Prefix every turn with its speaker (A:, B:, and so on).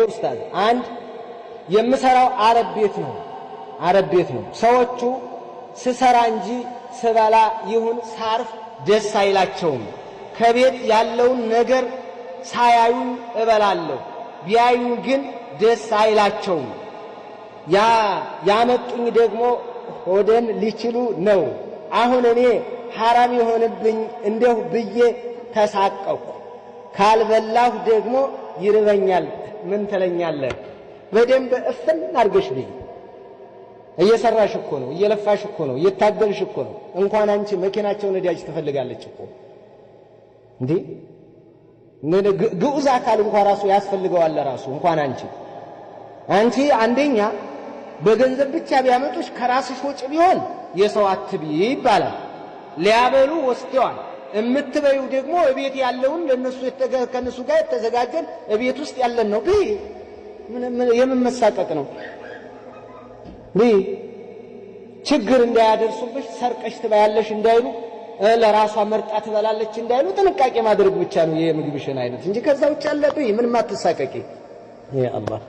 A: ኡስታዝ፣ አንድ የምሰራው አረብ ቤት ነው። አረብ ቤት ነው። ሰዎቹ ስሰራ እንጂ ስበላ ይሁን ሳርፍ ደስ አይላቸውም። ከቤት ያለውን ነገር ሳያዩኝ እበላለሁ፣ ቢያዩኝ ግን ደስ አይላቸውም። ያ ያመጡኝ ደግሞ ሆደን ሊችሉ ነው። አሁን እኔ ሐራም የሆንብኝ እንደሁ ብዬ ተሳቀቅኩ። ካልበላሁ ደግሞ ይርበኛል። ምን ትለኛለህ? በደንብ እፍን አድርገሽ ብይ። እየሰራሽ እኮ ነው፣ እየለፋሽ እኮ ነው፣ እየታገልሽ እኮ ነው። እንኳን አንቺ መኪናቸው ነዳጅ ትፈልጋለች እኮ እንዴ! ግዑዝ አካል እንኳን ራሱ ያስፈልገዋል ራሱ እንኳን አንቺ። አንቺ አንደኛ በገንዘብ ብቻ ቢያመጡሽ ከራስሽ ወጪ ቢሆን የሰው አትብይ ይባላል። ሊያበሉ ወስደዋል። እምትበዩ ደግሞ እቤት ያለውን ለነሱ ከነሱ ጋር የተዘጋጀን እቤት ውስጥ ያለን ነው። ብይ። የምን መሳቀቅ ነው? ብይ። ችግር እንዳያደርሱብሽ፣ ሰርቀሽ ትበያለሽ እንዳይሉ፣ ለራሷ መርጣ ትበላለች እንዳይሉ ጥንቃቄ ማድረግ ብቻ ነው የምግብሽን አይነት እንጂ ከዛ ውጭ ያለ ብይ፣ ምንም አትሳቀቂ። ያ አላህ።